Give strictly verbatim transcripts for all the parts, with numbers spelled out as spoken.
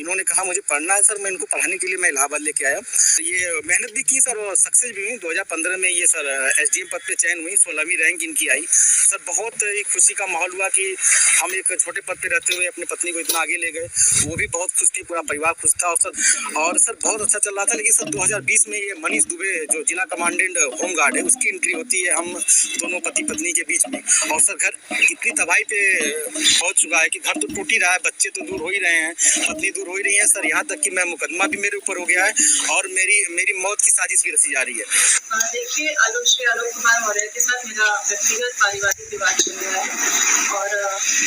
इन्होंने कहा मुझे पढ़ना है सर, मैं इनको पढ़ाने के लिए मैं इलाहाबाद लेके आया। ये मेहनत भी की सर और सक्सेस भी हुई। दो हज़ार पन्द्रह में ये सर एसडीएम पद पे चयन हुई, सोलहवीं रैंक इनकी आई। सर बहुत ही खुशी का माहौल हुआ कि हम एक छोटे पद पे रहते हुए अपनी पत्नी को इतना आगे ले गए। वो भी बहुत खुश थी, पूरा परिवार खुश था। और सर और सर बहुत अच्छा चल रहा था, लेकिन सर दो हज़ार बीस में ये मनीष दुबे जो जिला कमांडेंट होमगार्ड है, उसकी एंट्री होती है हम दोनों पति पत्नी के बीच में। और सर घर इतनी तबाही पे पहुंच चुका है कि घर तो टूट ही रहा है, बच्चे तो दूर हो ही रहे हैं, पत्नी दूर हो ही रही है सर। यहाँ तक कि मैं मुकदमा भी मेरे ऊपर हो गया है और मेरी मेरी मौत की साजिश भी रची जा रही है। देखिए, आलोक श्री आलोक कुमार मौर्य के साथ मेरा व्यक्तिगत पारिवारिक विवाद चल रहा है और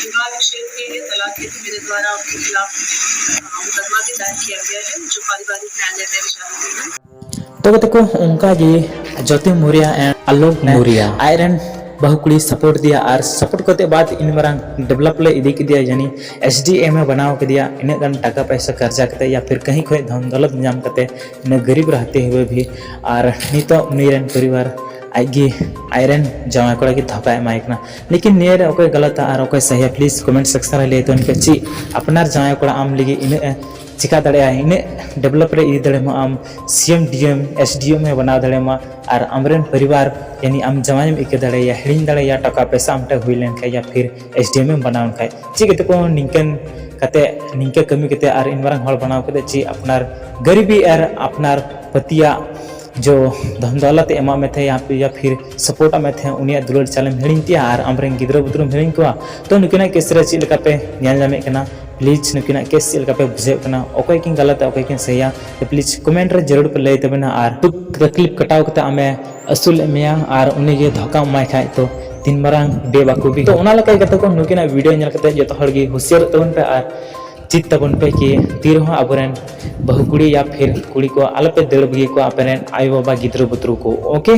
विवाह विच्छेद के लिए, तलाक के लिए मेरे द्वारा उनके खिलाफ मुकदमा भी दायर किया गया है, जो पारिवारिक न्यायालय में विचाराधीन है। ᱛᱚᱵᱮ ᱛᱟᱠᱚ ᱚᱱᱠᱟ ᱜᱮ ᱡᱳᱛᱤ ᱢᱳᱨᱤᱭᱟ ᱮᱱᱰ ᱟᱞᱳᱠ ᱢᱳᱨᱤᱭᱟ ᱟᱡᱨᱮᱱ ᱵᱟᱹᱦᱩ ᱠᱩᱲᱤ ᱥᱟᱯᱳᱨᱴ ᱫᱤᱭᱟ ᱟᱨ ᱥᱟᱯᱳᱨᱴ ᱠᱟᱛᱮ ᱵᱟᱫ ᱤᱱ ᱢᱟᱨᱟᱝ ᱰᱮᱵᱷᱞᱚᱯ ᱞᱮ ᱤᱫᱤ ᱠᱮᱫᱮᱭᱟ, ᱡᱟᱹᱱᱤ ᱮᱥᱰᱤᱮᱢ ᱮ ᱵᱮᱱᱟᱣ ᱠᱮᱫᱮᱭᱟ, ᱤᱱᱟᱹᱜ ᱜᱟᱱ ᱴᱟᱠᱟ ᱯᱟᱭᱥᱟ ᱠᱟᱨᱡᱟ ᱠᱟᱛᱮ ᱭᱟ ᱯᱷᱤᱨ ᱠᱟᱹᱦᱤ ᱠᱷᱚᱱ ᱫᱷᱚᱱ ᱫᱚᱞᱚᱛ ᱧᱟᱢ ᱠᱟᱛᱮ ᱤᱱᱟᱹ ᱜᱟᱹᱨᱤᱵ ᱨᱟᱦᱛᱮ ᱦᱩᱭ ᱵᱷᱤ ᱟᱨ ᱱᱤᱛᱚᱜ ᱩᱱᱤ ᱨᱮᱱ ᱯᱚᱨᱤᱵᱟᱨ ᱟᱡ ᱜᱮ ᱟᱡᱨᱮᱱ ᱡᱟᱶᱟᱭ ᱠᱚᱲᱟ ᱜᱮ ᱫᱷᱳᱠᱟ ᱮᱢᱟᱭ ᱠᱟᱱᱟ᱾ ᱞᱮᱠᱤᱱ ᱱᱤᱭᱟᱹ ᱨᱮ ᱚᱠᱚᱭ ᱜᱟᱞᱟᱛᱟ ᱟᱨ ᱚᱠᱚᱭ ᱥᱟᱦᱤᱭᱟ, ᱯᱞᱤᱡᱽ ᱠᱚᱢᱮᱱᱴ ᱥᱮᱠᱥᱚᱱ ᱨᱮ ᱞᱟᱹᱭ ᱛᱟᱵᱚᱱ ᱯᱮ᱾ ᱪᱮᱫ ᱟᱯᱱᱟᱨ ᱡᱟᱶᱟᱭ ᱠᱚᱲᱟ ᱟᱢ ᱞᱟᱹᱜᱤᱫ ᱤᱱᱟᱹᱜ ᱮ ᱪᱤᱠᱟ ᱫᱟᱲᱮᱭᱟᱜᱼᱟ, ᱤᱱᱟᱹᱜ ᱰᱮᱵᱷᱞᱚᱯ ᱨᱮ ᱤᱫᱤ ᱫᱟᱲᱮᱭᱟᱢᱟ ᱟᱢ, ᱥᱤ ᱮᱢ, ᱰᱤ ᱮᱢ, ᱮᱥ ᱰᱤ ᱮᱢ ᱮ ᱵᱮᱱᱟᱣ ᱫᱟᱲᱮᱭᱟᱢᱟ ᱟᱨ ᱟᱢᱨᱮᱱ ᱯᱚᱨᱤᱵᱟᱨ ᱭᱟᱱᱤ ᱟᱢ ᱡᱟᱶᱟᱭᱮᱢ ᱟᱹᱭᱠᱟᱹᱣ ᱫᱟᱲᱮᱭᱟᱭᱟ, ᱦᱤᱲᱤᱧ ᱫᱟᱲᱮᱭᱟᱭᱟ ᱴᱟᱠᱟ ᱯᱚᱭᱥᱟ ᱟᱢ ᱴᱷᱮᱱ ᱦᱩᱭ ᱞᱮᱱᱠᱷᱟᱱ ᱭᱟ ᱯᱷᱤᱨ ᱮᱥ ᱰᱤ ᱮᱢ ᱮᱢ ᱵᱮᱱᱟᱣ ᱞᱮᱱᱠᱷᱟᱱ᱾ ᱪᱮᱫ ᱠᱟᱛᱮ ᱠᱚ ᱱᱤᱝᱠᱟᱹᱱ ᱠᱟᱛᱮ, ᱱᱤᱝᱠᱟᱹ ᱠᱟᱹᱢᱤ ᱠᱟᱛᱮ ᱟᱨ ᱤᱱ ᱢᱟᱨᱟᱝ ᱦᱚᱲ ᱵᱮᱱᱟᱣ ᱠᱟᱛᱮ ᱪᱮᱫ ᱟᱯᱱᱟᱨ ᱜᱟᱹᱨᱤᱵᱤ ᱟᱨ ᱟᱯᱱᱟᱨ ᱯᱟᱹᱛᱤᱭᱟᱜ ᱡᱚ ᱫᱷᱚᱱ ᱫᱚᱞᱟᱛ ᱮ ᱮᱢᱟᱜ ᱢᱮ ᱛᱟᱦᱮᱸᱫ ᱭᱟ ᱯᱷᱤᱨ ᱥᱟᱯᱳᱨᱴ ᱟᱜ ᱢᱮ ᱛᱟᱦᱮᱸᱫ, ᱩᱱᱤᱭᱟᱜ ᱫᱩᱞᱟᱹᱲ ᱪᱟᱞᱮᱢ ᱦᱤᱲᱤᱧ ᱛᱮᱭᱟ ᱟᱨ ᱟᱢᱨᱮᱱ ᱜᱤᱫᱽᱨᱟᱹ ᱵᱩᱫᱽᱨᱩᱢ ᱦᱤᱲᱤᱧ ᱠᱚᱣᱟ᱾ ᱛᱚ ᱱᱩᱠᱤᱱᱟᱜ ᱠᱮᱥ ᱨᱮ ᱪᱮᱫ ᱞᱮᱠᱟ ᱯᱮ ᱧᱮᱞ ᱧᱟᱢᱮᱫ ᱠᱟᱱᱟ? ᱯᱞᱤᱡᱽ ᱱᱩᱠᱤᱱᱟᱜ ᱠᱮᱥ ᱪᱮᱫ ᱞᱮᱠᱟ ᱯᱮ ᱵᱩᱡᱷᱟᱹᱣᱮᱫ ᱠᱟᱱᱟ? ᱚᱠᱚᱭ ᱠᱤᱱ ᱜᱟᱞᱟᱛᱟ, ᱚᱠᱚᱭ ᱠᱤᱱ ᱥᱟᱹᱦᱤᱭᱟ? ᱛᱚ ᱯᱞᱤᱡᱽ ᱠᱚᱢᱮᱱᱴ ᱨᱮ ᱡᱟᱹᱨᱩᱲ ᱯᱮ ᱞᱟᱹᱭ ᱛᱟᱵᱚᱱᱟ᱾ ᱟᱨ ᱫᱩᱠ ᱛᱟᱠᱞᱤᱯ ᱠᱟᱴᱟᱣ ᱠᱟᱛᱮ ᱟᱢᱮ ᱟᱹᱥᱩᱞᱮᱫ ᱢᱮᱭᱟ ᱟᱨ ᱩᱱᱤᱜᱮ ᱫᱷᱳᱠᱟᱢ ᱮᱢᱟᱭ ᱠᱷᱟᱡ ᱛᱚ ᱛᱤᱱ ᱢᱟᱨᱟᱝ ᱵᱮᱵᱟᱠᱩᱵᱤ᱾ ᱛᱚ ᱚᱱᱟ ᱞᱮᱠᱟ ᱜᱟᱛᱮ ᱠᱚ ᱱᱩᱠᱤᱱᱟᱜ ᱵᱷᱤᱰᱤᱭᱳ ᱧᱮᱞ ᱠᱟᱛᱮ ᱡᱚᱛᱚ ᱦᱚᱲ ᱜᱮ ᱦᱩᱥᱤᱭᱟᱹᱨᱚᱜ ᱛᱟᱵᱚᱱ ᱯᱮ ᱟᱨ ᱪᱮᱫ ᱛᱟᱵᱚᱱ ᱯᱮ ᱠᱤ ᱛᱤ ᱨᱮᱦᱚᱸ ᱟᱵᱚᱨᱮᱱ ᱵᱟᱹᱦᱩ ᱠᱩᱲᱤ ᱭᱟ ᱯᱷᱤᱨ ᱠᱩᱲᱤ ᱠᱚ ᱟᱞᱚᱯᱮ ᱫᱟᱹᱲ ᱵᱟᱹᱜᱤ ᱠᱚᱣᱟ ᱟᱯᱮᱨᱮᱱ ᱟᱭᱳ ᱵᱟᱵᱟ ᱜᱤᱫᱽᱨᱟᱹ ᱵᱩᱛᱨᱩ ᱠᱚ, ᱳᱠᱮ?